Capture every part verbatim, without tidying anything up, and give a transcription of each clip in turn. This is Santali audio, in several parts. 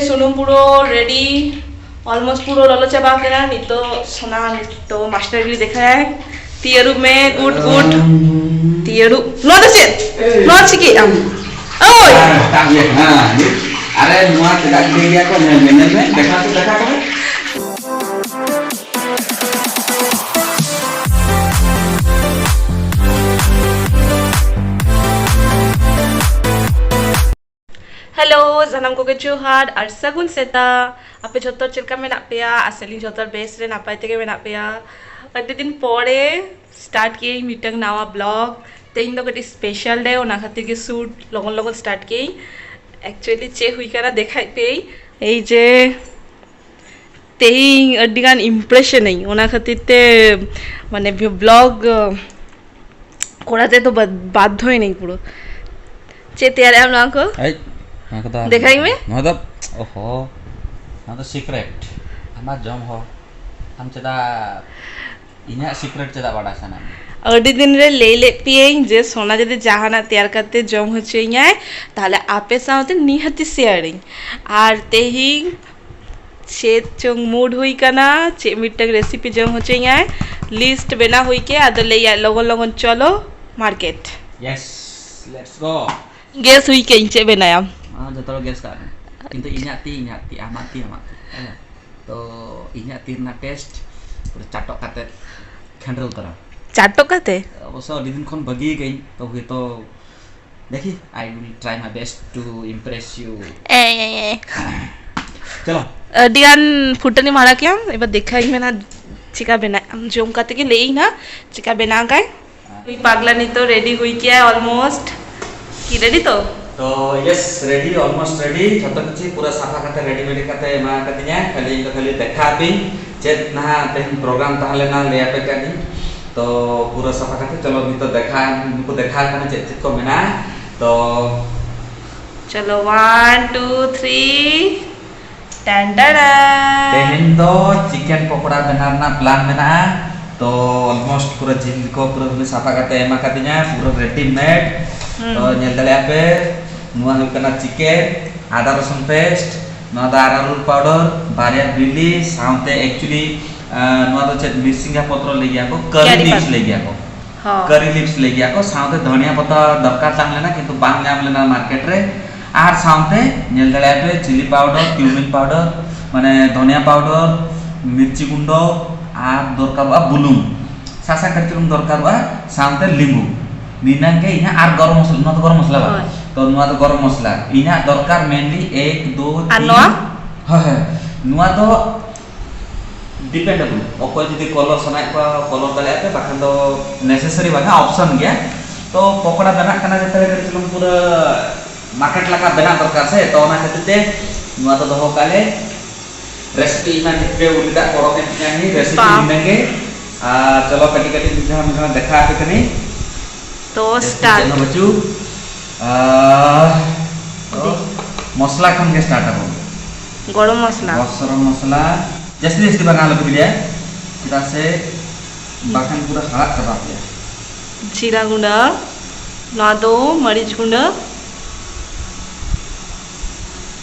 ᱥᱩᱱᱩᱢ ᱯᱩᱨᱟᱹ ᱨᱮᱰᱤ, ᱚᱞᱢᱳᱥᱴ ᱯᱩᱨᱟᱹ ᱞᱚᱞᱚ ᱪᱟᱵᱟ ᱟᱠᱟᱱᱟ᱾ ᱱᱤᱛᱚᱜ ᱥᱳᱱᱟ ᱱᱤᱛᱚᱜ ᱢᱟᱥᱴᱟᱨ ᱜᱤᱨᱤ ᱫᱮᱠᱷᱟᱭ᱾ ᱛᱤ ᱟᱹᱨᱩᱵ ᱢᱮ, ᱜᱩᱰ ᱜᱩᱰ᱾ ᱛᱤ ᱟᱹᱨᱩᱵ, ᱱᱚᱣᱟ ᱫᱚ ᱪᱮᱫ? ᱱᱚᱣᱟ ᱪᱤᱠᱟᱹᱭᱮᱫ ᱟᱢ? ᱳᱭ! ᱦᱮᱸ, ᱦᱮᱸ, ᱦᱮᱸ᱾ ᱟᱨᱮ, ᱱᱚᱣᱟ ᱪᱮᱫᱟᱜ ᱜᱤᱰᱤ ᱜᱮᱭᱟ ᱠᱚ? ᱧᱮᱞ ᱢᱮ, ᱧᱮᱞ ᱢᱮ, ᱫᱮᱠᱷᱟ ᱛᱚ, ᱫᱮᱠᱷᱟ ᱠᱚ᱾ ᱦᱮᱞᱳ, ᱥᱟᱱᱟᱢ ᱠᱚᱜᱮ ᱡᱚᱦᱟᱨ ᱟᱨ ᱥᱟᱹᱜᱩᱱ ᱥᱮᱛᱟᱜ᱾ ᱟᱯᱮ ᱡᱷᱚᱛᱚ ᱪᱮᱫ ᱞᱮᱠᱟ ᱢᱮᱱᱟᱜ ᱯᱮᱭᱟ? ᱟᱥᱟᱭᱟᱞᱤᱧ ᱡᱷᱚᱛᱚ ᱵᱮᱥ ᱨᱮ ᱱᱟᱯᱟᱭ ᱛᱮᱜᱮ ᱢᱮᱱᱟᱜ ᱯᱮᱭᱟ᱾ ᱟᱹᱰᱤ ᱫᱤᱱ ᱯᱚᱨᱮ ᱥᱴᱟᱨᱴ ᱠᱮᱜᱼᱟᱹᱧ ᱢᱤᱫᱴᱟᱝ ᱱᱟᱣᱟ ᱵᱞᱚᱜ᱾ ᱛᱮᱦᱮᱧ ᱫᱚ ᱠᱟᱹᱴᱤᱡ ᱥᱯᱮᱥᱟᱞ ᱰᱮ, ᱚᱱᱟ ᱠᱷᱟᱹᱛᱤᱨ ᱜᱮ ᱥᱩᱴ ᱞᱚᱜᱚᱱ ᱞᱚᱜᱚᱱ ᱥᱴᱟᱨᱴ ᱠᱮᱜᱼᱟᱹᱧ᱾ ᱮᱠᱪᱩᱭᱮᱞᱤ ᱪᱮᱫ ᱦᱩᱭ ᱠᱟᱱᱟ ᱫᱮᱠᱷᱟᱭ ᱯᱮᱭᱟᱹᱧ᱾ ᱮᱭ ᱡᱮ ᱛᱮᱦᱮᱧ ᱟᱹᱰᱤ ᱜᱟᱱ ᱤᱢᱯᱨᱮᱥᱚᱱᱟᱹᱧ, ᱚᱱᱟ ᱠᱷᱟᱹᱛᱤᱨ ᱛᱮ ᱢᱟᱱᱮ ᱵᱞᱚᱜ ᱠᱚᱨᱟᱣ ᱛᱮ ᱫᱚ ᱵᱟᱫ-, ᱵᱟᱫᱽᱫᱷᱚᱭᱮᱱᱟᱹᱧ ᱯᱩᱨᱟᱹ᱾ ᱪᱮᱫ ᱛᱮᱭᱟᱨᱮᱜ ᱟᱢ ᱱᱚᱣᱟ ᱠᱚ? ᱮᱭ, ᱱᱚᱣᱟ ᱠᱚᱫᱚ ᱫᱮᱠᱷᱟᱧ ᱢᱮ᱾ ᱱᱚᱣᱟ ᱫᱚ, ᱚᱦᱚ, ᱱᱚᱣᱟ ᱫᱚ ᱥᱤᱠᱨᱮᱴ᱾ ᱟᱢᱟᱜ ᱡᱚᱢ ᱦᱚᱸ᱾ ᱟᱢ ᱪᱮᱫᱟᱜ ᱤᱧᱟᱹᱜ ᱥᱤᱠᱨᱮᱴ ᱪᱮᱫᱟᱜ ᱵᱟᱰᱟᱭ ᱥᱟᱱᱟ ᱢᱮᱭᱟ? ᱟᱹᱰᱤ ᱫᱤᱱ ᱨᱮ ᱞᱟᱹᱭ ᱞᱮᱫ ᱯᱮᱭᱟᱹᱧ ᱡᱮ ᱥᱳᱱᱟ ᱡᱩᱫᱤ ᱡᱟᱦᱟᱱᱟᱜ ᱛᱮᱭᱟᱨ ᱠᱟᱛᱮ ᱡᱚᱢ ᱦᱚᱪᱚᱭᱤᱧᱟᱭ, ᱛᱟᱦᱞᱮ ᱟᱯᱮ ᱥᱟᱶᱛᱮ ᱱᱤᱦᱟᱹᱛᱤ ᱥᱮᱭᱟᱨᱤᱧ᱾ ᱟᱨ ᱛᱮᱦᱮᱧ ᱪᱮᱫ ᱪᱚᱝ ᱢᱩᱰ ᱦᱩᱭ ᱠᱟᱱᱟ, ᱪᱮᱫ ᱢᱤᱫᱴᱟᱝ ᱨᱮᱥᱤᱯᱤ ᱡᱚᱢ ᱦᱚᱪᱚᱭᱤᱧᱟᱭ, ᱞᱤᱥᱴ ᱵᱮᱱᱟᱣ ᱦᱩᱭ ᱠᱮᱫ, ᱟᱫᱚ ᱞᱟᱹᱭᱟ ᱞᱚᱜᱚᱱ ᱞᱚᱜᱚᱱ ᱪᱚᱞᱚ market. Yes, let's go. Gas ᱦᱩᱭ ᱠᱮᱫ ᱤᱧ ᱪᱮᱫ ᱵᱮᱱᱟᱭᱟᱢ᱾ ᱟᱢ ᱡᱚᱛᱚ ᱦᱚᱲ ᱜᱮᱥ ᱠᱟᱜ ᱢᱮ, ᱠᱤᱱᱛᱩ ᱤᱧᱟᱹᱜ ᱛᱤ, ᱤᱧᱟᱹᱜ ᱛᱤ, ᱟᱢᱟᱜ ᱛᱤ, ᱟᱢᱟᱜ ᱛᱤ, ᱦᱮᱸ᱾ ᱛᱚ ᱤᱧᱟᱹᱜ ᱛᱤ ᱨᱮᱱᱟᱜ ᱴᱮᱥᱴ ᱯᱩᱨᱟᱹ ᱪᱟᱴᱚᱜ ᱠᱟᱛᱮ ᱠᱷᱟᱹᱱᱰᱨᱟᱹᱣ ᱩᱛᱟᱹᱨᱟ᱾ ᱪᱟᱴᱚᱜ ᱠᱟᱛᱮ? ᱚᱵᱚᱥᱥᱚ ᱟᱹᱰᱤ ᱫᱤᱱ ᱠᱷᱚᱱ ᱵᱟᱹᱜᱤ ᱠᱟᱹᱧ, ᱛᱚ ᱦᱩᱭᱛᱚ ᱫᱮᱠᱷᱤ, I will try my best to impress you. ᱮᱭ, ᱮᱭ, ᱮᱭ᱾ ᱪᱚᱞᱚ᱾ ᱟᱹᱰᱤ ᱜᱟᱱ ᱯᱷᱩᱴᱟᱹᱱᱤᱢ ᱟᱲᱟᱜ ᱠᱮᱜᱼᱟᱢ, ᱮᱵᱟᱨ ᱫᱮᱠᱷᱟᱧ ᱢᱮ ᱱᱟ ᱪᱮᱠᱟ ᱵᱮᱱᱟᱜ, ᱟᱢ ᱡᱚᱢ ᱠᱟᱛᱮ ᱜᱮ ᱞᱟᱹᱭᱟᱹᱧ ᱱᱟ ᱪᱮᱠᱟ ᱵᱮᱱᱟᱣ ᱠᱟᱭ᱾ ᱩᱭ ᱯᱟᱜᱽᱞᱟ ᱱᱤᱛᱚᱜ ᱨᱮᱰᱤ ᱦᱩᱭ ᱠᱮᱜᱼᱟᱭ almost᱾ ᱠᱤ ᱨᱮᱰᱤ ᱛᱚ? ᱛᱚ yes, ready, almost ready, ᱡᱷᱚᱛᱚ ᱠᱤᱪᱷᱩ ᱯᱩᱨᱟᱹ ᱥᱟᱯᱷᱟ ᱠᱟᱛᱮ ᱨᱮᱰᱤ ᱢᱮᱰᱤ ᱠᱟᱛᱮ ᱮᱢᱟ ᱠᱟᱫᱤᱧᱟ᱾ ᱠᱷᱟᱹᱞᱤ ᱤᱧ ᱫᱚ ᱠᱷᱟᱹᱞᱤ ᱫᱮᱠᱷᱟ ᱟᱯᱮᱧ ᱪᱮᱫ ᱱᱟᱦᱟᱜ ᱛᱮᱦᱮᱧ ᱯᱨᱳᱜᱨᱟᱢ ᱛᱟᱦᱮᱸ ᱞᱮᱱᱟ, ᱞᱟᱹᱭ ᱟᱯᱮ ᱠᱟᱹᱱᱟᱹᱧ᱾ ᱛᱚ ᱯᱩᱨᱟᱹ ᱥᱟᱯᱷᱟ ᱠᱟᱛᱮ ᱪᱚᱞᱚ ᱱᱤᱛᱚᱜ ᱫᱮᱠᱷᱟ, ᱱᱩᱠᱩ ᱫᱮᱠᱷᱟ ᱟᱠᱚ ᱢᱮ ᱪᱮᱫ ᱪᱮᱫ ᱠᱚ ᱢᱮᱱᱟᱜᱼᱟ᱾ ᱛᱚ ᱪᱚᱞᱚ, one, two, three, ᱴᱟᱱ ᱴᱟᱲᱟ᱾ ᱛᱮᱦᱮᱧ ᱫᱚ ᱪᱤᱠᱮᱱ ᱯᱚᱠᱚᱲᱟ ᱵᱮᱱᱟᱣ ᱨᱮᱱᱟᱜ ᱯᱞᱟᱱ ᱢᱮᱱᱟᱜᱼᱟ᱾ ᱛᱚ almost ᱯᱩᱨᱟᱹ ᱡᱤᱞ ᱠᱚ ᱯᱩᱨᱟᱹ ᱯᱩᱨᱤ ᱥᱟᱯᱷᱟ ᱠᱟᱛᱮ ᱮᱢ ᱟᱠᱟᱫᱤᱧᱟ, ᱯᱩᱨᱟᱹ ᱨᱮᱰᱤᱢᱮᱰ᱾ ᱦᱩᱸ᱾ ᱛᱚ ᱧᱮᱞ ᱫᱟᱲᱮᱭᱟᱜᱼᱟ ᱯᱮ, ᱱᱚᱣᱟ ᱦᱩᱭᱩᱜ ᱠᱟᱱᱟ ᱪᱤᱠᱮᱱ, ᱟᱫᱟ ᱨᱚᱥᱩᱱ ᱯᱮᱥᱴ, ᱱᱚᱣᱟ ᱫᱚ ᱟᱨᱟᱨᱩᱴ ᱯᱟᱣᱰᱟᱨ, ᱵᱟᱨᱭᱟ ᱵᱤᱞᱤ ᱥᱟᱶᱛᱮ actually, ᱟᱸ, ᱱᱚᱣᱟ ᱫᱚ ᱪᱮᱫ ᱢᱤᱨᱥᱤᱝᱜᱟ ᱯᱚᱛᱨᱚ ᱞᱟᱹᱭ ᱜᱮᱭᱟ ᱠᱚ, curry leaves ᱞᱟᱹᱭ ᱜᱮᱭᱟ ᱠᱚ᱾ ᱦᱚᱸ᱾ Curry leaves ᱞᱟᱹᱭ ᱜᱮᱭᱟ ᱠᱚ, ᱥᱟᱶᱛᱮ ᱫᱷᱚᱱᱤᱭᱟ ᱯᱟᱛᱟ ᱫᱚᱨᱠᱟᱨ ᱛᱟᱦᱮᱸ ᱞᱮᱱᱟ, ᱠᱤᱱᱛᱩ ᱵᱟᱝ ᱧᱟᱢ ᱞᱮᱱᱟ ᱢᱟᱨᱠᱮᱴ ᱨᱮ᱾ ᱟᱨ ᱥᱟᱶᱛᱮ ᱧᱮᱞ ᱫᱟᱲᱮᱭᱟᱜᱼᱟ ᱯᱮ chilli powder, cumin powder, ᱢᱟᱱᱮ ᱫᱷᱚᱱᱤᱭᱟ ᱯᱟᱣᱰᱟᱨ, ᱢᱤᱨᱪᱤ ᱜᱩᱸᱰᱟᱹ, ᱟᱨ ᱫᱚᱨᱠᱟᱨᱚᱜᱼᱟ ᱵᱩᱞᱩᱝ, ᱥᱟᱥᱟᱝ ᱠᱟᱹᱴᱤᱡ ᱪᱩᱞᱩᱝ ᱫᱚᱨᱠᱟᱨᱚᱜᱼᱟ, ᱥᱟᱶᱛᱮ ᱞᱤᱵᱩ᱾ ᱱᱤᱱᱟᱹᱝ ᱜᱮ ᱤᱧᱟᱹᱜ, ᱟᱨ ᱜᱚᱨᱚᱢ ᱢᱚᱥᱞᱟ, ᱱᱚᱣᱟ ᱫᱚ ᱜᱚᱨᱚᱢ ᱢᱚᱥᱞᱟ ᱵᱟᱝ? ᱦᱳᱭ᱾ ᱛᱚ ᱱᱚᱣᱟ ᱫᱚ ᱜᱚᱨᱚᱢ ᱢᱚᱥᱞᱟ᱾ ᱤᱧᱟᱹᱜ ᱫᱚᱨᱠᱟᱨ mainly ᱮᱠ, ᱫᱩ, ᱟᱨ ᱛᱤᱱ᱾ ᱱᱚᱣᱟ? ᱦᱳᱭ, ᱦᱳᱭ᱾ ᱱᱚᱣᱟ ᱫᱚ dependable, ᱚᱠᱚᱭ ᱡᱩᱫᱤ ᱠᱚᱞᱚᱨ ᱥᱟᱱᱟᱭᱮᱫ ᱠᱚᱣᱟ ᱠᱚᱞᱚᱨ ᱫᱟᱲᱮᱭᱟᱜᱼᱟ ᱯᱮ, ᱵᱟᱠᱷᱟᱱ ᱫᱚ necessary ᱵᱟᱝᱟ, option ᱜᱮᱭᱟ᱾ ᱛᱚ ᱯᱚᱠᱚᱲᱟ ᱵᱮᱱᱟᱜ ᱠᱟᱱᱟ ᱡᱟᱛᱮ ᱠᱟᱹᱴᱤᱡ ᱪᱩᱞᱩᱝ ᱯᱩᱨᱟᱹ market ᱞᱮᱠᱟ ᱵᱮᱱᱟᱜ ᱫᱚᱨᱠᱟᱨ ᱥᱮ, ᱛᱚ ᱚᱱᱟ ᱠᱷᱟᱹᱛᱤᱨ ᱛᱮ ᱱᱚᱣᱟ ᱫᱚ ᱫᱚᱦᱚ ᱠᱟᱜ ᱞᱮ᱾ Recipe ᱤᱧ ᱢᱟ ᱱᱤᱛ ᱨᱮ ᱩᱱᱤᱴᱟᱜ ᱯᱚᱨᱚᱵᱽ ᱮᱱ ᱛᱤᱧᱟ, ᱨᱮᱥᱤᱯᱤ ᱵᱟᱝ᱾ ᱱᱤᱱᱟᱹᱝ ᱜᱮ᱾ ᱟᱨ ᱪᱚᱞᱚ ᱠᱟᱹᱴᱤᱡ ᱠᱟᱹᱴᱤᱡ ᱢᱤᱫ ᱫᱷᱟᱣ ᱢᱤᱫ ᱫᱷᱟᱣ ᱫᱮᱠᱷᱟ ᱟᱯᱮ ᱠᱟᱹᱱᱟᱹᱧ᱾ ᱛᱚ ᱡᱟᱹᱥᱛᱤ start᱾ ᱪᱮᱫ ᱦᱚᱸ ᱵᱟᱹᱪᱩᱜ᱾ ᱟᱨ ᱛᱚ ᱫᱮ᱾ ᱢᱚᱥᱞᱟ ᱠᱷᱚᱱ ᱜᱮ start ᱟᱵᱚᱱ᱾ ᱜᱚᱨᱚᱢ ᱢᱚᱥᱞᱟ᱾ ᱜᱚᱨᱚᱢ ᱢᱚᱥᱞᱟ᱾ ᱡᱟᱹᱥᱛᱤ ᱡᱟᱹᱥᱛᱤ ᱵᱟᱝ ᱟᱞᱚ ᱯᱮ ᱜᱤᱰᱤᱭᱟ, ᱪᱮᱫᱟᱜ ᱥᱮ ᱵᱟᱠᱷᱟᱱ ᱯᱩᱨᱟᱹ ᱦᱟᱲᱟᱜ ᱪᱟᱵᱟ ᱯᱮᱭᱟ᱾ ᱡᱤᱨᱟ ᱜᱩᱸᱰᱟᱹ, ᱱᱚᱣᱟ ᱫᱚ ᱢᱟᱹᱨᱤᱪ ᱜᱩᱸᱰᱟᱹ᱾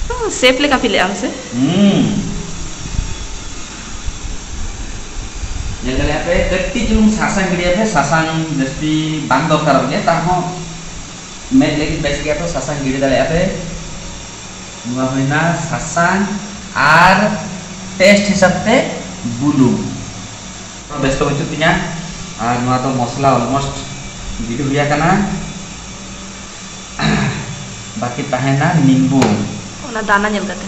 ᱦᱩᱸ, ᱥᱮᱯ ᱞᱮᱠᱟ ᱯᱷᱤᱞᱮᱜ ᱟᱢ ᱥᱮ? ᱦᱩᱸ᱾ ᱧᱮᱞ ᱫᱟᱲᱮᱭᱟᱜ ᱯᱮ, ᱠᱟᱹᱴᱤᱡ ᱪᱩᱞᱩᱝ ᱥᱟᱥᱟᱝ ᱜᱤᱰᱤᱭᱟᱜ ᱯᱮ, ᱥᱟᱥᱟᱝ ᱡᱟᱹᱥᱛᱤ ᱵᱟᱝ ᱫᱚᱨᱠᱟᱨᱚᱜ ᱜᱮᱭᱟ, ᱛᱟᱦᱚᱸ ᱢᱮᱫ ᱞᱟᱹᱜᱤᱫ ᱵᱮᱥ ᱜᱮᱭᱟ, ᱛᱚ ᱥᱟᱥᱟᱝ ᱜᱤᱰᱤ ᱫᱟᱲᱮᱭᱟᱜᱼᱟ ᱯᱮ᱾ ᱱᱚᱣᱟ ᱦᱩᱭᱱᱟ ᱥᱟᱥᱟᱝ ᱟᱨ ᱴᱮᱥᱴ ᱦᱤᱥᱟᱹᱵ ᱛᱮ ᱵᱩᱞᱩᱝ᱾ ᱵᱮᱥ ᱫᱚ ᱵᱟᱹᱪᱩᱜ ᱛᱤᱧᱟ᱾ ᱟᱨ ᱱᱚᱣᱟ ᱫᱚ ᱢᱚᱥᱞᱟ almost ᱜᱤᱰᱤ ᱦᱩᱭ ᱟᱠᱟᱱᱟ᱾ ᱵᱟᱹᱠᱤ ᱛᱟᱦᱮᱱᱟ ᱱᱤᱢᱵᱩ᱾ ᱚᱱᱟ ᱫᱟᱱᱟ ᱧᱮᱞ ᱠᱟᱛᱮ᱾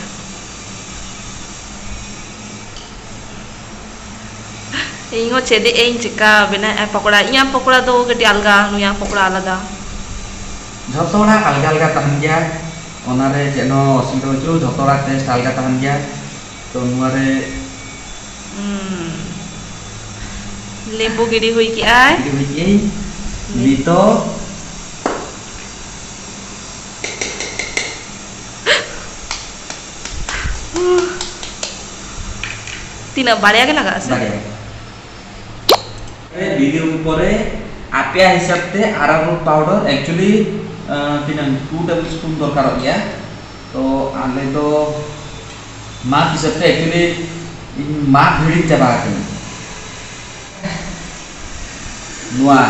ᱤᱧ ᱦᱚᱸ ᱪᱮᱫ ᱮᱫ ᱟᱹᱧ ᱪᱮᱠᱟ ᱵᱮᱱᱟᱜᱼᱟ ᱯᱚᱠᱚᱲᱟ᱾ ᱤᱧᱟᱹᱜ ᱯᱚᱠᱚᱲᱟ ᱫᱚ ᱠᱟᱹᱴᱤᱡ ᱟᱞᱜᱟ, ᱱᱩᱭᱟᱜ ᱯᱚᱠᱚᱲᱟ ᱟᱞᱟᱫᱟ᱾ ᱡᱷᱚᱛᱚ ᱦᱚᱲᱟᱜ ᱟᱞᱜᱟ ᱟᱞᱜᱟ ᱛᱟᱦᱮᱱ ᱜᱮᱭᱟ, ᱚᱱᱟᱨᱮ ᱪᱮᱫ ᱦᱚᱸ ᱚᱥᱩᱵᱤᱫᱷᱟ ᱵᱟᱹᱪᱩᱜ, ᱡᱷᱚᱛᱚ ᱦᱚᱲᱟᱜ ᱴᱮᱥᱴ ᱟᱞᱜᱟ ᱛᱟᱦᱮᱱ ᱜᱮᱭᱟ᱾ ᱛᱚ ᱱᱚᱣᱟ ᱨᱮ ᱦᱩᱸ᱾ ᱞᱮᱵᱩ ᱜᱤᱰᱤ ᱦᱩᱭ ᱠᱮᱜᱼᱟᱭ᱾ ᱜᱤᱰᱤ ᱦᱩᱭ ᱠᱮᱜᱼᱟᱹᱧ᱾ ᱱᱤᱛ- ᱱᱤᱛᱚᱜ ᱛᱤᱱᱟᱹᱜ, ᱵᱟᱨᱭᱟ ᱜᱮ ᱞᱟᱜᱟᱜᱼᱟ ᱥᱮ? ᱵᱟᱨᱭᱟ᱾ ᱵᱤᱞᱤ ᱯᱚᱨᱮ ᱟᱯᱮᱭᱟᱜ ᱦᱤᱥᱟᱹᱵ ᱛᱮ ᱟᱨᱟᱨᱩᱴ ᱯᱟᱣᱰᱟᱨ actually, ᱟᱸ, ᱛᱤᱱᱟᱹᱜ, two tablespoon ᱫᱚᱨᱠᱟᱨᱚᱜ ᱜᱮᱭᱟ᱾ ᱛᱚ ᱟᱞᱮ ᱫᱚ ᱢᱟᱯ ᱦᱤᱥᱟᱹᱵ ᱛᱮ actually ᱤᱧ ᱢᱟᱯ ᱦᱤᱲᱤᱧ ᱪᱟᱵᱟ ᱟᱠᱟᱫᱟᱹᱧ᱾ ᱱᱚᱣᱟ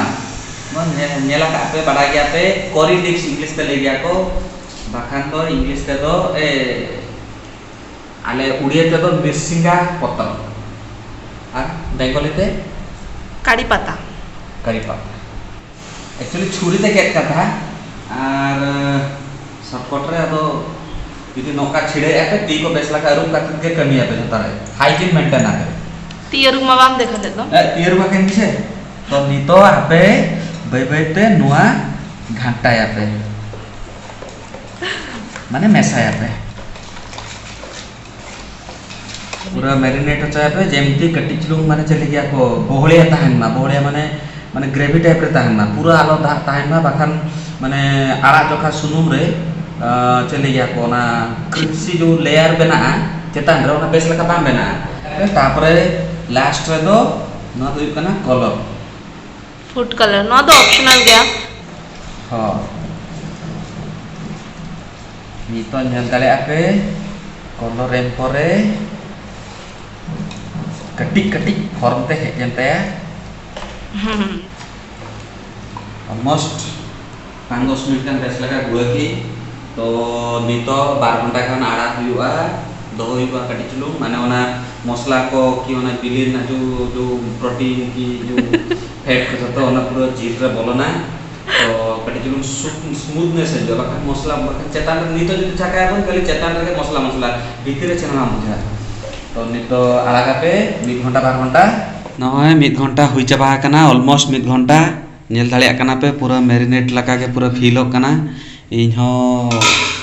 ᱱᱚᱣᱟ ᱧᱮ- ᱧᱮᱞ ᱟᱠᱟᱫ ᱯᱮ, ᱵᱟᱰᱟᱭ ᱜᱮᱭᱟ ᱯᱮ, ᱠᱚᱨᱤᱰᱤᱠᱥ ᱤᱝᱞᱤᱥ ᱛᱮ ᱞᱟᱹᱭ ᱜᱮᱭᱟ ᱠᱚ, ᱵᱟᱠᱷᱟᱱ ᱫᱚ ᱤᱝᱞᱤᱥ ᱛᱮᱫᱚ ᱮ, ᱟᱞᱮ ᱩᱲᱤᱭᱟ ᱛᱮᱫᱚ ᱢᱤᱨᱥᱤᱝᱜᱟ ᱯᱚᱛᱨᱚ, ᱟᱨ ᱵᱮᱝᱜᱚᱞᱤ ᱛᱮ ᱠᱟᱲᱤ ᱯᱟᱛᱟ᱾ ᱠᱟᱲᱤ ᱯᱟᱛᱟ᱾ Actually ᱪᱷᱩᱨᱤ ᱛᱮ ᱜᱮᱫ ᱠᱟᱛᱷᱟ, ᱟᱨ ᱥᱚᱨᱴᱠᱚᱴ ᱨᱮ ᱟᱫᱚ ᱡᱩᱫᱤ ᱱᱚᱝᱠᱟ ᱪᱷᱤᱲᱟᱹᱭᱮᱫᱼᱟ ᱯᱮ, ᱛᱤ ᱠᱚ ᱵᱮᱥ ᱞᱮᱠᱟ ᱟᱹᱨᱩᱵ ᱠᱟᱛᱮ ᱜᱮ ᱠᱟᱹᱢᱤᱭᱟᱯᱮ, ᱡᱚᱛᱚ ᱨᱮ ᱦᱟᱭᱡᱤᱱ ᱢᱮᱱᱴᱮᱱ ᱟᱯᱮ᱾ ᱛᱤ ᱟᱹᱨᱩᱵ ᱢᱟ ᱵᱟᱢ ᱫᱮᱠᱷᱟ ᱞᱮᱫ ᱫᱚ᱾ ᱮ, ᱛᱤ ᱟᱹᱨᱩᱵ ᱟᱠᱟᱱ ᱜᱮ ᱥᱮ᱾ ᱛᱚ ᱱᱤᱛᱚᱜ ᱟᱯᱮ ᱵᱟᱹᱭ ᱵᱟᱹᱭ ᱛᱮ ᱱᱚᱣᱟ ᱜᱷᱟᱱᱴᱟᱭᱟᱯᱮ, ᱢᱟᱱᱮ ᱢᱮᱥᱟᱭᱟᱯᱮ᱾ ᱯᱩᱨᱟᱹ ᱢᱮᱨᱤᱱᱮᱴ ᱦᱚᱪᱚᱭᱟᱯᱮ, ᱡᱮᱢᱛᱤ ᱠᱟᱹᱴᱤᱡ ᱪᱩᱞᱩᱝ ᱢᱟᱱᱮ ᱪᱮᱫ ᱞᱟᱹᱜᱤᱫ ᱠᱚ ᱵᱚᱦᱚᱲᱤᱭᱟ ᱛᱟᱦᱮᱱ ᱢᱟ, ᱵᱚᱦᱚᱲᱤᱭᱟ ᱢᱟᱱᱮ ᱢᱟᱱᱮ ᱜᱨᱮᱵᱷᱤ ᱴᱟᱭᱤᱯ ᱨᱮ ᱛᱟᱦᱮᱱ ᱢᱟ, ᱯᱩᱨᱟᱹ ᱟᱞᱚ ᱫᱟᱜ ᱛᱟᱦᱮᱱ ᱢᱟ, ᱵᱟᱠᱷᱟᱱ ᱢᱟᱱᱮ ᱟᱲᱟᱜ ᱡᱚᱠᱷᱟ ᱥᱩᱱᱩᱢ ᱨᱮ ᱟᱸ, ᱪᱮᱫ ᱞᱟᱹᱭ ᱜᱮᱭᱟ ᱠᱚ, ᱚᱱᱟ ᱠᱨᱤᱥᱯᱤ ᱡᱮ ᱞᱮᱭᱟᱨ ᱵᱮᱱᱟᱜᱼᱟ ᱪᱮᱛᱟᱱ ᱨᱮ, ᱚᱱᱟ ᱵᱮᱥ ᱞᱮᱠᱟ ᱵᱟᱝ ᱵᱮᱱᱟᱜᱼᱟ᱾ ᱛᱟᱨᱯᱚᱨᱮ ᱞᱟᱥᱴ ᱨᱮᱫᱚ ᱱᱚᱣᱟ ᱫᱚ ᱦᱩᱭᱩᱜ ᱠᱟᱱᱟ ᱠᱚᱞᱚᱨ᱾ ᱯᱷᱩᱰ ᱠᱟᱞᱟᱨ, ᱱᱚᱣᱟ ᱫᱚ ᱚᱯᱥᱚᱱᱟᱞ ᱜᱮᱭᱟ᱾ ᱦᱚᱸ, ᱱᱤᱛᱚᱜ ᱧᱮᱞ ᱫᱟᱲᱮᱭᱟᱜᱼᱟ ᱯᱮ, ᱠᱚᱞᱚᱨ ᱮᱢ ᱯᱚᱨᱮ ᱠᱟᱹᱴᱤᱡ ᱠᱟᱹᱴᱤᱡ ᱯᱷᱚᱨᱢ ᱛᱮ ᱦᱮᱡ ᱮᱱ ᱛᱟᱭᱟ᱾ ᱦᱩᱸ᱾ Almost ᱯᱟᱸᱪ ᱫᱚᱥ ᱢᱤᱱᱤᱴ ᱜᱟᱱ ᱵᱮᱥ ᱞᱮᱠᱟ ᱜᱩᱲᱟᱹ ᱠᱮᱫ᱾ ᱛᱚ ᱱᱤᱛᱚᱜ ᱵᱟᱨ ᱜᱷᱚᱱᱴᱟ ᱜᱟᱱ ᱟᱲᱟᱜ ᱦᱩᱭᱩᱜᱼᱟ, ᱫᱚᱦᱚ ᱦᱩᱭᱩᱜᱼᱟ ᱠᱟᱹᱴᱤᱡ ᱪᱩᱞᱩᱝ, ᱢᱟᱱᱮ ᱚᱱᱟ ᱢᱚᱥᱞᱟ ᱠᱚ ᱠᱤ ᱚᱱᱟ ᱵᱤᱞᱤ ᱨᱮᱱᱟᱜ ᱡᱩ ᱡᱩ ᱯᱨᱳᱴᱤᱱ ᱠᱤ ᱡᱩ ᱯᱷᱮᱴ ᱠᱚ ᱡᱚᱛᱚ ᱚᱱᱟ ᱯᱩᱨᱟᱹ ᱡᱤᱞ ᱨᱮ ᱵᱚᱞᱚᱱᱟ᱾ ᱛᱚ ᱠᱟᱹᱴᱤᱡ ᱪᱩᱞᱩᱝ ᱥᱢᱩᱛᱷᱱᱮᱥ ᱦᱤᱡᱩᱜᱼᱟ, ᱵᱟᱠᱷᱟᱱ ᱢᱚᱥᱞᱟ ᱵᱟᱠᱷᱟᱱ ᱪᱮᱛᱟᱱ ᱨᱮ ᱱᱤᱛᱚᱜ ᱡᱩᱫᱤ ᱪᱷᱟᱠᱟᱭᱟᱵᱚᱱ ᱠᱷᱟᱹᱞᱤ ᱪᱮᱛᱟᱱ ᱨᱮᱜᱮ ᱢᱚᱥᱞᱟ ᱢᱚᱥᱞᱟ, ᱵᱷᱤᱛᱤᱨ ᱨᱮ ᱪᱮᱫ ᱦᱚᱸ ᱵᱟᱝ ᱵᱩᱡᱷᱟᱹᱜᱼᱟ᱾ ᱛᱚ ᱱᱤᱛᱚᱜ ᱟᱲᱟᱜ ᱠᱟᱛᱮ ᱢᱤᱫ ᱜᱷᱚᱱᱴᱟ ᱵᱟᱨ ᱜᱷᱚᱱᱴᱟ᱾ ᱱᱚᱜᱼᱚᱭ ᱢᱤᱫ ᱜᱷᱚᱱᱴᱟ ᱦᱩᱭ ᱪᱟᱵᱟ ᱟᱠᱟᱱᱟ, almost ᱢᱤᱫ ᱜᱷᱚᱱᱴᱟ᱾ ᱧᱮᱞ ᱫᱟᱲᱮᱭᱟᱜ ᱠᱟᱱᱟ ᱯᱮ, ᱯᱩᱨᱟᱹ ᱢᱮᱨᱤᱱᱮᱴ ᱞᱮᱠᱟ ᱜᱮ ᱯᱩᱨᱟᱹ ᱯᱷᱤᱞᱚᱜ ᱠᱟᱱᱟ᱾ ᱤᱧ ᱦᱚᱸ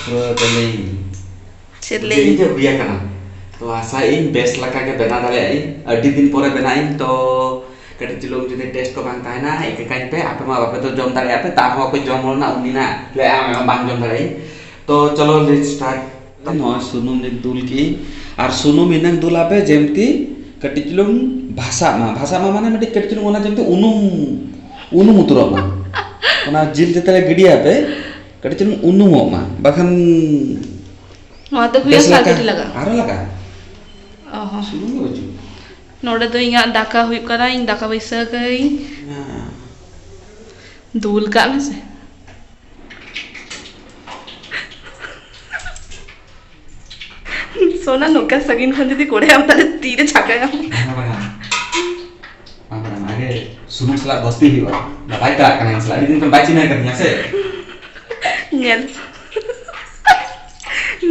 ᱯᱩᱨᱟᱹ ᱪᱮᱫ ᱞᱟᱹᱭ ᱪᱮᱫ ᱞᱟᱹᱭ? ᱤᱧ ᱡᱮ ᱦᱩᱭ ᱟᱠᱟᱱᱟ᱾ ᱛᱚ ᱟᱥᱟᱭᱟᱹᱧ ᱵᱮᱥ ᱞᱮᱠᱟ ᱜᱮ ᱵᱮᱱᱟᱣ ᱫᱟᱲᱮᱭᱟᱜ ᱟᱹᱧ᱾ ᱟᱹᱰᱤ ᱫᱤᱱ ᱯᱚᱨᱮ ᱵᱮᱱᱟᱣ ᱟᱹᱧ, ᱛᱚ ᱠᱟᱹᱴᱤᱡ ᱪᱩᱞᱩᱝ ᱡᱩᱫᱤ ᱴᱮᱥᱴ ᱠᱚ ᱵᱟᱝ ᱛᱟᱦᱮᱱᱟ, ᱤᱠᱟᱹ ᱠᱟᱹᱧ ᱯᱮ᱾ ᱟᱯᱮ ᱢᱟ ᱵᱟᱯᱮ ᱫᱚ ᱡᱚᱢ ᱫᱟᱲᱮᱭᱟᱜᱼᱟ ᱯᱮ, ᱛᱟᱣ ᱦᱚᱸ ᱚᱠᱚᱭ ᱡᱚᱢ ᱦᱚᱲ ᱨᱮᱱᱟᱜ ᱩᱱᱤ ᱱᱟᱜ ᱞᱟᱹᱭᱟ, ᱟᱢ ᱵᱟᱝ ᱡᱚᱢ ᱫᱟᱲᱮᱭᱟᱜᱼᱟᱹᱧ᱾ ᱛᱚ ᱪᱚᱞᱚ, let's start᱾ ᱱᱚᱜᱼᱚᱭ ᱥᱩᱱᱩᱢ ᱞᱤᱧ ᱫᱩᱞ ᱠᱮᱜᱼᱟᱹᱧ, ᱟᱨ ᱥᱩᱱᱩᱢ ᱤᱱᱟᱹᱝ ᱫᱩᱞ ᱟᱯᱮ ᱡᱮᱢᱛᱤ ᱠᱟᱹᱴᱤᱡ ᱪᱩᱞᱩᱝ ᱵᱷᱟᱥᱟᱜ ᱢᱟ᱾ ᱵᱷᱟᱥᱟᱜ ᱢᱟ ᱢᱟᱱᱮ ᱢᱤᱫᱴᱤᱡ ᱠᱟᱹᱴᱤᱡ ᱪᱩᱞᱩᱝ ᱚᱱᱟ ᱡᱮᱢᱛᱤ ᱩᱱᱩᱢ, ᱩᱱᱩᱢ ᱩᱛᱟᱹᱨᱚᱜ ᱢᱟ᱾ ᱚᱱᱟ ᱡᱤᱞ ᱡᱮᱛᱮ ᱞᱮ ᱜᱤᱰᱤᱭᱟᱯᱮ, ᱠᱟᱹᱴᱤᱡ ᱪᱩᱞᱩᱝ ᱩᱱᱩᱢᱚᱜ ᱢᱟ, ᱵᱟᱠᱷᱟᱱ ᱱᱚᱣᱟ ᱫᱚ ᱦᱩᱭᱩᱜᱼᱟ ᱵᱮᱥ ᱥᱮ ᱟᱨ ᱞᱮᱠᱟ ᱠᱟᱹᱴᱤᱡ ᱞᱟᱜᱟᱜᱼᱟ? ᱟᱨᱚ ᱞᱟᱜᱟᱜᱼᱟ᱾ ᱚ ᱦᱚᱸ᱾ ᱥᱩᱱᱩᱢ ᱫᱚ ᱵᱟᱹᱪᱩᱜ᱾ ᱱᱚᱰᱮ ᱫᱚ ᱤᱧᱟᱹᱜ ᱫᱟᱠᱟ ᱦᱩᱭᱩᱜ ᱠᱟᱱᱟ, ᱤᱧ ᱫᱟᱠᱟ ᱵᱟᱹᱭᱥᱟᱹᱣ ᱠᱟᱹᱧ᱾ ᱦᱮᱸ᱾ ᱫᱩᱞ ᱠᱟᱜ ᱢᱮᱥᱮ᱾ ᱥᱳᱱᱟ, ᱱᱚᱝᱠᱟ ᱥᱟᱺᱜᱤᱧ ᱠᱷᱚᱱ ᱡᱩᱫᱤ ᱠᱚᱲᱟᱭᱟᱢ, ᱛᱟᱦᱞᱮ ᱛᱤᱨᱮ ᱪᱷᱟᱠᱟᱭᱟᱢ᱾ ᱵᱟᱝᱟ, ᱵᱟᱝᱟ᱾ ᱵᱟᱝᱟ, ᱵᱟᱝᱟ, ᱟᱜᱮ ᱥᱩᱱᱩᱢ ᱥᱟᱞᱟᱜ ᱫᱚᱥᱛᱤ ᱦᱩᱭᱩᱜᱼᱟ᱾ ᱵᱟᱭ ᱪᱟᱞᱟᱜ ᱠᱟᱱᱟ ᱤᱧ ᱥᱟᱞᱟᱜ, ᱟᱹᱰᱤ ᱫᱤᱱ ᱠᱷᱚᱱ ᱵᱟᱭ ᱪᱤᱱᱦᱟᱹ ᱠᱟᱫᱤᱧᱟ ᱥᱮ᱾ ᱧᱮᱞ᱾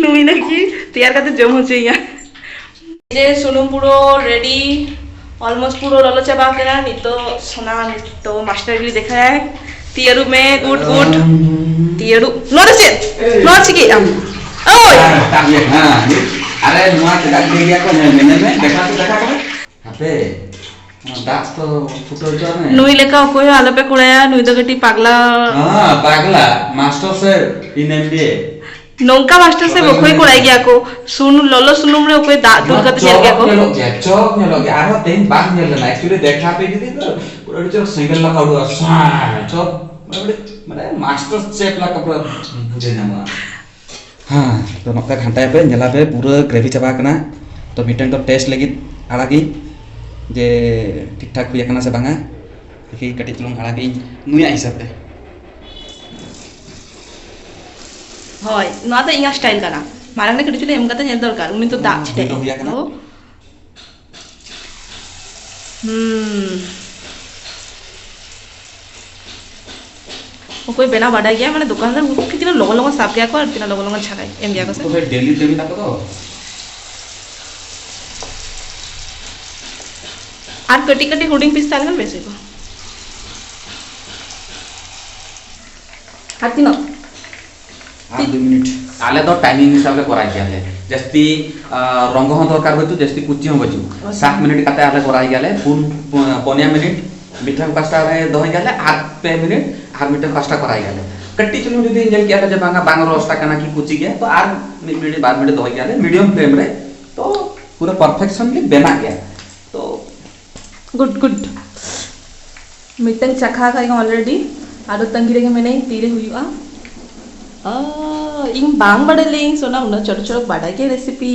ᱱᱩᱭ ᱞᱟᱹᱜᱤᱫ ᱛᱮᱭᱟᱨ ᱠᱟᱛᱮ ᱡᱚᱢ ᱦᱚᱪᱚᱭᱤᱧᱟ᱾ ᱡᱮ ᱥᱩᱱᱩᱢ ᱯᱩᱨᱟᱹ ready, almost ᱯᱩᱨᱟᱹ ᱞᱚᱞᱚ ᱪᱟᱵᱟ ᱟᱠᱟᱱᱟ᱾ ᱱᱤᱛᱚᱜ ᱥᱳᱱᱟ ᱱᱤᱛᱚᱜ master degree ᱫᱮᱠᱷᱟᱭᱟᱭ᱾ ᱛᱤ ᱟᱹᱨᱩᱵ ᱢᱮ, good, good᱾ ᱛᱤ ᱟᱹᱨᱩᱵ᱾ ᱱᱚᱣᱟ ᱫᱚ ᱪᱮᱫ? ᱱᱚᱣᱟ ᱪᱤᱠᱟᱹᱭᱮᱫ ᱟᱢ? ᱳᱭ! ᱦᱮᱸ, ᱦᱮᱸ, ᱦᱮᱸ᱾ ᱟᱨᱮ, ᱱᱚᱣᱟ ᱪᱮᱫᱟᱜ ᱞᱟᱹᱭ ᱜᱮᱭᱟ ᱠᱚ? ᱧᱮᱞ ᱢᱮ, ᱧᱮᱞ ᱢᱮ, ᱫᱮᱠᱷᱟ ᱛᱚ, ᱫᱮᱠᱷᱟ ᱛᱚ᱾ ᱦᱟᱯᱮ, ᱚᱱᱟ ᱫᱟᱜ ᱛᱚ ᱯᱷᱩᱴᱟᱹᱣ ᱦᱚᱪᱚᱣᱟᱜ ᱢᱮ᱾ ᱱᱩᱭ ᱞᱮᱠᱟ ᱚᱠᱚᱭ ᱦᱚᱸ ᱟᱞᱚᱯᱮ ᱠᱚᱲᱟᱭᱟ, ᱱᱩᱭ ᱫᱚ ᱠᱟᱹᱴᱤᱡ ᱯᱟᱜᱽᱞᱟ᱾ ᱦᱮᱸ, ᱯᱟᱜᱽᱞᱟ, master chef in M B A᱾ ᱱᱚᱝᱠᱟ master chef ᱚᱠᱚᱭ ᱠᱚᱲᱟᱭ ᱜᱮᱭᱟ ᱠᱚ? ᱥᱩᱱᱩᱢ, ᱞᱚᱞᱚ ᱥᱩᱱᱩᱢ ᱨᱮ ᱚᱠᱚᱭ ᱫᱟᱜ ᱫᱩᱞ ᱱᱚᱣᱟ ᱠᱟᱛᱮ ᱧᱮᱞ ᱜᱮᱭᱟ ᱠᱚ? ᱪᱚᱯ ᱧᱮᱞᱚᱜ ᱜᱮᱭᱟ, ᱪᱚᱯ ᱧᱮᱞᱚᱜ ᱜᱮᱭᱟ᱾ ᱟᱨᱦᱚᱸ ᱛᱮᱦᱮᱧ ᱵᱟᱝ ᱧᱮᱞ ᱞᱮᱱᱟ᱾ Actually ᱫᱮᱠᱷᱟ ᱯᱮ ᱡᱩᱫᱤ ᱛᱚ ᱯᱩᱨᱟᱹ ᱟᱹᱰᱤ ᱪᱚᱨᱚᱠ ᱥᱮᱸᱜᱮᱞ ᱞᱟᱜᱟᱣ ᱩᱰᱩᱠᱚᱜᱼᱟ᱾ ᱥᱟᱸ, ᱪᱚᱯ, ᱢᱟᱱᱮ ᱟᱹᱰᱤ, ᱢᱟᱱᱮ master chef ᱞᱮᱠᱟ ᱯᱩᱨᱟᱹ ᱵᱩᱡᱷᱟᱹᱣ ᱧᱟᱢᱚᱜᱼᱟ᱾ ᱦᱮᱸ, ᱛᱚ ᱱᱚᱝᱠᱟ ᱜᱷᱟᱱᱴᱟᱭ ᱯᱮ, ᱧᱮᱞᱟ ᱯᱮ ᱯᱩᱨᱟᱹ gravy ᱪᱟᱵᱟ ᱟᱠᱟᱱᱟ᱾ ᱛᱚ ᱢᱤᱫᱴᱮᱱ ᱫᱚ taste ᱞᱟᱹᱜᱤᱫ ᱟᱲᱟᱜᱤᱧ ᱡᱮ ᱴᱷᱤᱠ ᱴᱷᱟᱠ ᱦᱩᱭ ᱟᱠᱟᱱᱟ ᱥᱮ ᱵᱟᱝᱟ᱾ ᱫᱮᱠᱷᱤ ᱠᱟᱹᱴᱤᱡ ᱪᱩᱞᱩᱝ ᱟᱲᱟᱜ ᱤᱧ ᱱᱩᱭᱟᱜ ᱦᱤᱥᱟᱹᱵ ᱛᱮ᱾ ᱦᱳᱭ, ᱱᱚᱣᱟ ᱫᱚ ᱤᱧᱟᱹᱜ style ᱠᱟᱱᱟ᱾ ᱢᱟᱲᱟᱝ ᱨᱮ ᱠᱟᱹᱴᱤᱡ ᱪᱩᱞᱩᱝ ᱮᱢ ᱠᱟᱛᱮ ᱧᱮᱞ ᱫᱚᱨᱠᱟᱨ, ᱩᱱᱤ ᱫᱚ ᱫᱟᱜ ᱦᱩᱸ, ᱪᱷᱤᱴᱟᱹ᱾ ᱦᱩᱭ ᱫᱚ ᱦᱩᱭ ᱟᱠᱟᱱᱟ᱾ ᱳ᱾ ᱦᱩᱸ᱾ ᱚᱠᱚᱭ ᱵᱮᱱᱟᱣ ᱵᱟᱰᱟᱭ ᱜᱮᱭᱟ, ᱢᱟᱱᱮ ᱫᱚᱠᱟᱱ ᱨᱮ ᱩᱱᱠᱩ ᱛᱤᱱᱟᱹᱜ ᱞᱚᱜᱚᱱ ᱞᱚᱜᱚᱱ ᱥᱟᱵ ᱜᱮᱭᱟ ᱠᱚ ᱟᱨ ᱛᱤᱱᱟᱹᱜ ᱞᱚᱜᱚᱱ ᱞᱚᱜᱚᱱ ᱪᱷᱟᱠᱟᱭ ᱮᱢ ᱜᱮᱭᱟ ᱠᱚ ᱥᱮ᱾ ᱩᱱᱠᱩ ᱫᱚ daily ᱠᱟᱹᱢᱤ ᱛᱟᱠᱚ ᱛᱚ᱾ ᱟᱨ ᱠᱟᱹᱴᱤᱡ ᱠᱟᱹᱴᱤᱡ ᱦᱩᱰᱤᱧ piece ᱛᱟᱦᱮᱸ ᱞᱮᱱᱠᱷᱟᱱ ᱵᱮᱥ ᱦᱩᱭ ᱠᱚᱜᱼᱟ᱾ ᱟᱨ ᱛᱤᱱᱟᱹᱜ? ᱟᱨ ᱫᱩ ᱢᱤᱱᱤᱴ᱾ ᱟᱞᱮ ᱫᱚ timing ᱦᱤᱥᱟᱹᱵ ᱞᱮ ᱠᱚᱨᱟᱣ ᱜᱮᱭᱟᱞᱮ᱾ ᱡᱟᱹᱥᱛᱤ, ᱟ, ᱨᱚᱝᱜᱚ ᱦᱚᱸ ᱫᱚᱨᱠᱟᱨ ᱵᱟᱹᱪᱩᱜ, ᱡᱟᱹᱥᱛᱤ ᱠᱩᱪᱤ ᱦᱚᱸ ᱵᱟᱹᱪᱩᱜ᱾ ᱟᱪᱪᱷᱟ᱾ ᱥᱟᱛ ᱢᱤᱱᱤᱴ ᱠᱟᱛᱮ ᱟᱞᱮ ᱠᱚᱨᱟᱣ ᱜᱮᱭᱟᱞᱮ᱾ ᱯᱩᱱ, ᱯᱩᱱᱭᱟ ᱢᱤᱱᱤᱴ ᱢᱤᱫᱴᱟᱝ ᱯᱟᱥᱴᱟ ᱨᱮ ᱫᱚᱦᱚᱭ ᱜᱮᱭᱟᱞᱮ, ᱟᱨ ᱯᱮ ᱢᱤᱱᱤᱴ ᱟᱨ ᱢᱤᱫᱴᱟᱝ ᱯᱟᱥᱴᱟ ᱠᱚᱨᱟᱣ ᱜᱮᱭᱟᱞᱮ᱾ ᱠᱟᱹᱴᱤᱡ ᱪᱩᱞᱩᱝ ᱡᱩᱫᱤ ᱧᱮᱞ ᱠᱮᱜᱼᱟ ᱞᱮ ᱡᱮ ᱵᱟᱝᱟ, ᱵᱟᱝ roast ᱟᱠᱟᱱᱟ ᱠᱤ ᱠᱩᱪᱤ ᱜᱮᱭᱟ, ᱛᱚ ᱟᱨ ᱢᱤᱫ ᱢᱤᱱᱤᱴ ᱵᱟᱨ ᱢᱤᱱᱤᱴ ᱫᱚᱦᱚᱭ ᱜᱮᱭᱟᱞᱮ medium flame ᱨᱮ, ᱛᱚ ᱯᱩᱨᱟᱹ perfection ᱜᱮ ᱵᱮᱱᱟᱜ ᱜᱮᱭᱟ᱾ ᱛᱚ good, good᱾ ᱢᱤᱫᱴᱟᱝ ᱪᱟᱠᱷᱟ ᱟᱠᱟᱫ ᱟᱹᱧ already, ᱟᱫᱚ ᱛᱟᱺᱜᱤ ᱨᱮᱜᱮ ᱢᱮᱱᱟᱹᱧ ᱛᱤᱨᱮ ᱦᱩᱭᱩᱜᱼᱟ᱾ ᱟᱭ, ᱤᱧ ᱵᱟᱝ ᱵᱟᱰᱟᱭ ᱞᱮᱭᱟᱹᱧ ᱥᱳᱱᱟ, ᱩᱱᱟᱹᱜ ᱪᱚᱨᱚᱠ ᱪᱚᱨᱚᱠ ᱵᱟᱰᱟᱭ ᱜᱮ ᱨᱮᱥᱤᱯᱤ᱾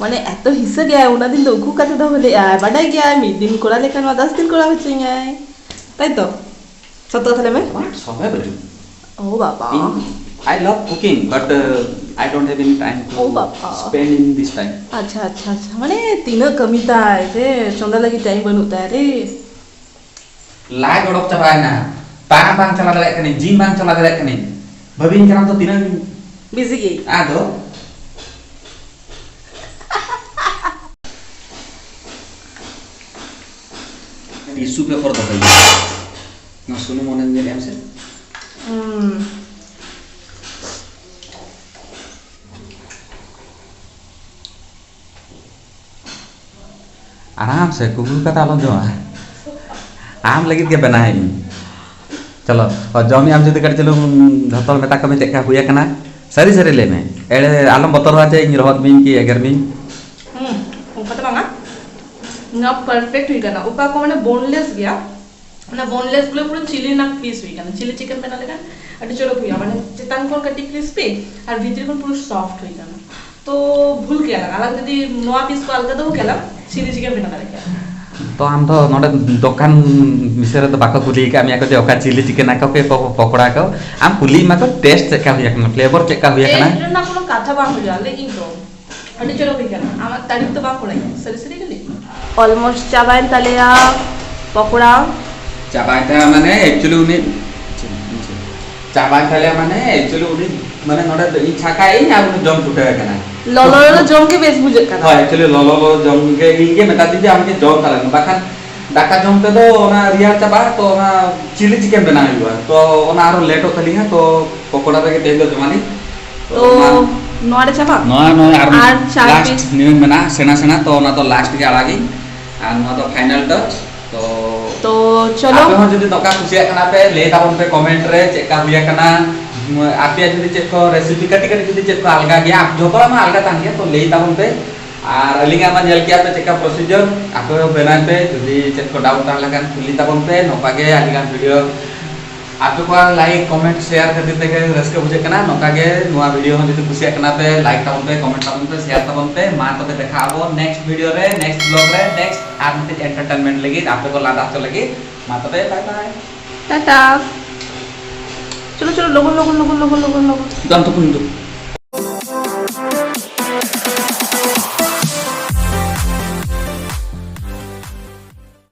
ᱢᱟᱱᱮ ᱮᱛᱚ ᱦᱤᱥᱟᱹ ᱜᱮᱭᱟᱭ, ᱩᱱᱟᱹᱜ ᱫᱤᱱ ᱫᱚ ᱩᱠᱩ ᱠᱟᱛᱮ ᱫᱚᱦᱚ ᱞᱮᱜᱼᱟᱭ, ᱵᱟᱰᱟᱭ ᱜᱮᱭᱟᱭ ᱢᱤᱫ ᱫᱤᱱ ᱠᱚᱨᱟᱣ ᱞᱮᱠᱷᱟᱱ ᱢᱟ ᱫᱚᱥ ᱫᱤᱱ ᱠᱚᱨᱟᱣ ᱦᱚᱪᱚᱧᱟᱭ᱾ ᱛᱟᱭ ᱛᱚ? ᱥᱚᱛᱚ ᱠᱟᱛᱷᱟ ᱞᱟᱹᱭ ᱢᱮ᱾ ᱥᱚᱢᱚᱭ ᱵᱟᱹᱪᱩᱜ᱾ ᱳ ᱵᱟᱵᱟ᱾ ᱤᱧ, I love cooking, but, uh, I don't have any time to ᱳ ᱵᱟᱵᱟ᱾ Spend in this time. ᱟᱪᱪᱷᱟ, ᱟᱪᱪᱷᱟ, ᱟᱪᱪᱷᱟ᱾ ᱢᱟᱱᱮ ᱛᱤᱱᱟᱹᱜ ᱠᱟᱹᱢᱤ ᱛᱟᱭ ᱡᱮ ᱪᱚᱸᱫᱟ ᱞᱟᱹᱜᱤᱫ ᱴᱟᱭᱤᱢ ᱵᱟᱹᱱᱩᱜ ᱛᱟᱭ ᱨᱮ᱾ ᱞᱟᱡ ᱚᱰᱚᱠ ᱪᱟᱵᱟᱭᱮᱱᱟ, ᱛᱟᱲᱟᱢ ᱵᱟᱝ ᱪᱟᱞᱟᱣ ᱫᱟᱲᱮᱭᱟᱜ ᱠᱟᱹᱱᱟᱹᱧ, ᱡᱤᱢ ᱵᱟᱝ ᱪᱟᱞᱟᱣ ᱫᱟᱲᱮᱭᱟᱜ ᱠᱟᱹᱱᱟᱹᱧ᱾ ᱵᱷᱟᱹᱵᱤᱧ ᱠᱟᱱᱟᱢ ᱛᱚ ᱛᱤᱱᱟᱹᱜ ᱵᱤᱡᱤ ᱜᱮ᱾ ᱟᱫᱚ ᱴᱤᱥᱩ ᱯᱮᱯᱟᱨ ᱫᱚᱦᱚᱭ ᱢᱮ᱾ ᱱᱚᱣᱟ ᱥᱩᱱᱩᱢ ᱚᱱᱮᱢ ᱧᱮᱞ ᱮᱢ ᱥᱮ᱾ ᱦᱩᱸ᱾ ᱟᱨᱟᱢ ᱥᱮ ᱠᱩᱠᱞᱤ ᱠᱟᱛᱮ ᱟᱞᱚᱢ ᱡᱚᱢᱟ᱾ ᱟᱢ ᱞᱟᱹᱜᱤᱫ ᱜᱮ ᱵᱮᱱᱟᱣ ᱤᱧ᱾ ᱪᱚᱞᱚ, ᱚ, ᱡᱚᱢ ᱟᱢ ᱡᱩᱫᱤ ᱠᱟᱹᱴᱤᱡ ᱪᱩᱞᱩᱝ ᱡᱷᱚᱛᱚ ᱦᱚᱲ ᱢᱮᱛᱟ ᱠᱚᱢᱮ ᱪᱮᱫ ᱞᱮᱠᱟ ᱦᱩᱭ ᱟᱠᱟᱱᱟ᱾ ᱥᱟᱹᱨᱤ ᱥᱟᱹᱨᱤ ᱞᱟᱹᱭ ᱢᱮ᱾ ᱮᱲᱮ ᱟᱞᱚᱢ ᱵᱚᱛᱚᱨᱚᱜᱼᱟ ᱡᱮ ᱤᱧ ᱨᱚᱦᱚᱫ ᱢᱤᱭᱟᱹᱧ ᱠᱤ ᱮᱜᱮᱨ ᱢᱤᱭᱟᱹᱧ᱾ ᱦᱩᱸ, ᱚᱱᱠᱟ ᱫᱚ ᱵᱟᱝᱟ᱾ ᱱᱚᱣᱟ ᱯᱟᱨᱯᱷᱮᱠᱴ ᱦᱩᱭ ᱠᱟᱱᱟ᱾ ᱚᱠᱟ ᱠᱚ ᱢᱟᱱᱮ ᱵᱳᱱᱞᱮᱥ ᱜᱮᱭᱟ, ᱚᱱᱟ ᱵᱳᱱᱞᱮᱥ ᱜᱩᱞᱳ ᱯᱩᱨᱟᱹ ᱪᱤᱞᱤ ᱨᱮᱱᱟᱜ ᱯᱤᱥ ᱦᱩᱭ ᱠᱟᱱᱟ᱾ ᱪᱤᱞᱤ ᱪᱤᱠᱮᱱ ᱵᱮᱱᱟᱣ ᱞᱮᱠᱷᱟᱱ ᱟᱹᱰᱤ ᱪᱚᱨᱚᱠ ᱦᱩᱭᱩᱜᱼᱟ, ᱢᱟᱱᱮ ᱪᱮᱛᱟᱱ ᱠᱷᱚᱱ ᱠᱟᱹᱴᱤᱡ ᱠᱨᱤᱥᱯᱤ ᱟᱨ ᱵᱷᱤᱛᱨᱤ ᱠᱷᱚᱱ ᱯᱩᱨᱟᱹ ᱥᱚᱯᱷᱴ ᱦᱩᱭ ᱠᱟᱱᱟ᱾ ᱛᱚ ᱵᱷᱩᱞ ᱠᱮᱭᱟ ᱞᱟᱝ, ᱟᱞᱟᱝ ᱡᱩᱫᱤ ᱱᱚᱣᱟ ᱯᱤᱥ ᱠᱚ ᱟᱞᱜᱟ ᱫᱚᱦᱚ ᱠᱮᱭᱟ ᱞᱟᱝ, ᱪᱤᱞᱤ ᱪᱤᱠᱮᱱ ᱵᱮᱱᱟᱣ ᱫᱟᱲᱮ ᱠᱮᱭᱟ᱾ ᱛᱚ ᱟᱢ ᱫᱚ ᱱᱚᱰᱮ ᱫᱚᱠᱟᱱ ᱵᱤᱥᱚᱭ ᱨᱮᱫᱚ ᱵᱟᱠᱚ ᱠᱩᱞᱤ ᱟᱠᱟᱫ ᱢᱮᱭᱟ ᱠᱚ ᱡᱮ ᱚᱠᱟ ᱪᱤᱞᱤ ᱪᱤᱠᱮᱱ ᱟᱠᱚ ᱯᱮ ᱯᱚ-, ᱯᱚᱠᱚᱲᱟ ᱠᱚ? ᱟᱢ ᱠᱩᱞᱤ ᱢᱟᱠᱚ ᱴᱮᱥᱴ ᱪᱮᱫ ᱞᱮᱠᱟ ᱦᱩᱭ ᱟᱠᱟᱱᱟ, ᱯᱷᱞᱮᱵᱚᱨ ᱪᱮᱫ ᱞᱮᱠᱟ ᱦᱩᱭ ᱟᱠᱟᱱᱟ? ᱴᱮᱥᱴ ᱨᱮᱱᱟᱜ ᱠᱳᱱᱳ ᱠᱟᱛᱷᱟ ᱵᱟᱝ ᱦᱩᱭᱩᱜᱼᱟ, ᱞᱟᱹᱭ ᱤᱧ ᱛᱚ᱾ ᱟᱹᱰᱤ ᱪᱚᱨᱚᱠ ᱦᱩᱭ ᱠᱟᱱᱟ᱾ ᱟᱢᱟᱜ ᱛᱟᱹᱨᱤᱯ ᱫᱚ ᱵᱟᱝ ᱠᱚ ᱞᱟᱹᱭᱟ, ᱥᱟᱹᱨᱤ ᱥᱟᱹᱨᱤ ᱜᱮ ᱞᱟᱹᱭ᱾ Almost ᱪᱟᱵᱟᱭᱮᱱ ᱛᱟᱞᱮᱭᱟ ᱯᱚᱠᱚᱲᱟ᱾ ᱪᱟᱵᱟᱭᱮᱱ ᱛᱟᱞᱮᱭᱟ ᱢᱟᱱᱮ actually ᱩᱱᱤ, ᱪᱟᱵᱟᱭᱮᱱ ᱛᱟᱞᱮᱭᱟ ᱢᱟᱱᱮ actually ᱩᱱᱤ, ᱢᱟᱱᱮ ᱱᱚᱰᱮ ᱫᱚ ᱤᱧ ᱪᱷᱟᱠᱟᱭ ᱤᱧ ᱟᱨ ᱩᱱᱤ ᱡᱚᱢ ᱪᱷᱩᱴᱟᱹᱣ ᱟᱠᱟᱱᱟ᱾ ᱞᱚᱞᱚ ᱞᱚᱞᱚ ᱡᱚᱢ ᱜᱮ ᱵᱮᱥ ᱵᱩᱡᱷᱟᱹᱜ ᱠᱟᱱᱟ᱾ ᱦᱳᱭ, actually ᱞᱚᱞᱚ ᱞᱚᱞᱚ ᱡᱚᱢ ᱜᱮ ᱤᱧ ᱜᱮ ᱢᱮᱛᱟ ᱫᱤᱧ ᱡᱮ ᱟᱢ ᱜᱮ ᱡᱚᱢ ᱛᱟᱞᱟᱝ ᱢᱮ, ᱵᱟᱠᱷᱟᱱ ᱫᱟᱠᱟ ᱡᱚᱢ ᱛᱮᱫᱚ ᱚᱱᱟ ᱨᱮᱭᱟᱲ ᱪᱟᱵᱟᱜᱼᱟ, ᱛᱚ ᱚᱱᱟ ᱪᱤᱞᱤ ᱪᱤᱠᱮᱱ ᱵᱮᱱᱟᱣ ᱦᱩᱭᱩᱜᱼᱟ, ᱛᱚ ᱚᱱᱟ ᱟᱨᱚ ᱞᱮᱴᱚᱜ ᱛᱟᱹᱞᱤᱧᱟ, ᱛᱚ ᱯᱚᱠᱚᱲᱟ ᱨᱮᱜᱮ ᱛᱮᱦᱮᱧ ᱫᱚ ᱡᱚᱢᱟᱞᱤᱧ᱾ ᱛᱚ ᱛᱚ ᱚᱱᱟ ᱱᱚᱣᱟ ᱨᱮ ᱪᱟᱵᱟ? ᱱᱚᱣᱟ, ᱱᱚᱣᱟ ᱟᱨ ᱟᱨ ᱪᱟᱨ last piece᱾ ᱱᱤᱭᱟᱹᱧ ᱢᱮᱱᱟ, ᱥᱮᱬᱟ ᱥᱮᱬᱟ, ᱛᱚ ᱚᱱᱟ ᱫᱚ last ᱜᱮ ᱟᱲᱟᱜᱤᱧ᱾ ᱟᱨ ᱱᱚᱣᱟ ᱫᱚ final touch᱾ ᱛᱚ ᱛᱚ ᱪᱚᱞᱚ᱾ ᱟᱯᱮ ᱦᱚᱸ ᱡᱩᱫᱤ ᱱᱚᱝᱠᱟ ᱠᱩᱥᱤᱭᱟᱜ ᱠᱟᱱᱟ ᱯᱮ, ᱞᱟᱹᱭ ᱛᱟᱵᱚᱱ ᱯᱮ comment ᱨᱮ ᱪᱮᱫ ᱞᱮᱠᱟ ᱦᱩᱭ ᱟᱠᱟᱱᱟ᱾ ᱟᱯᱮᱭᱟᱜ ᱡᱩᱫᱤ ᱪᱮᱫ ᱠᱚ recipe ᱠᱟᱹᱴᱤᱡ ᱠᱟᱹᱴᱤᱡ ᱡᱩᱫᱤ ᱪᱮᱫ ᱠᱚ ᱟᱞᱜᱟ ᱜᱮᱭᱟ, ᱡᱚᱛᱚ ᱦᱚᱲᱟᱜ ᱢᱟ ᱟᱞᱜᱟ ᱛᱟᱦᱮᱱ ᱜᱮᱭᱟ, ᱛᱚ ᱞᱟᱹᱭ ᱛᱟᱵᱚᱱ ᱯᱮ᱾ ᱟᱨ ᱟᱹᱞᱤᱧᱟᱜ ᱢᱟ ᱧᱮᱞ ᱠᱮᱜᱼᱟ ᱯᱮ ᱪᱮᱫ ᱞᱮᱠᱟ procedure, ᱟᱯᱮ ᱦᱚᱸ ᱵᱮᱱᱟᱣ ᱯᱮ, ᱡᱩᱫᱤ ᱪᱮᱫ ᱠᱚ doubt ᱛᱟᱦᱮᱸ ᱞᱮᱱᱠᱷᱟᱱ ᱠᱩᱞᱤ ᱛᱟᱵᱚᱱ ᱯᱮ᱾ ᱱᱚᱝᱠᱟ ᱜᱮ ᱟᱹᱰᱤ ᱜᱟᱱ video ᱟᱯᱮ ᱠᱚᱣᱟᱜ like, comment, share ᱠᱷᱟᱹᱛᱤᱨ ᱛᱮᱜᱮ ᱨᱟᱹᱥᱠᱟᱹ ᱵᱩᱡᱷᱟᱹᱜ ᱠᱟᱱᱟ᱾ ᱱᱚᱝᱠᱟ ᱜᱮ ᱱᱚᱣᱟ video ᱦᱚᱸ ᱡᱩᱫᱤ ᱠᱩᱥᱤᱭᱟᱜ ᱠᱟᱱᱟ ᱯᱮ, like ᱛᱟᱵᱚᱱ ᱯᱮ, comment ᱛᱟᱵᱚᱱ ᱯᱮ, share ᱛᱟᱵᱚᱱ ᱯᱮ᱾ ᱢᱟ ᱛᱚᱵᱮ ᱫᱮᱠᱷᱟ ᱟᱵᱚ next video ᱨᱮ, next vlog ᱨᱮ, next ᱟᱨ ᱢᱤᱫᱴᱮᱡ entertainment ᱞᱟᱹᱜᱤᱫ, ᱟᱯᱮ ᱠᱚ ᱞᱟᱸᱫᱟ ᱦᱚᱪᱚ ᱞᱟᱹᱜᱤᱫ᱾ ᱢᱟ ᱛᱚᱵᱮ bye bye. ᱴᱟᱴᱟ. ᱪᱚᱞᱚ ᱪᱚᱞᱚ, ᱞᱚᱜᱚᱱ ᱞᱚᱜᱚᱱ ᱞᱚᱜᱚᱱ ᱞᱚᱜᱚᱱ ᱞᱚᱜᱚᱱ ᱞᱚᱜᱚᱱ. ᱫᱟᱢ ᱛᱟᱵᱚᱱ ᱫᱚ᱾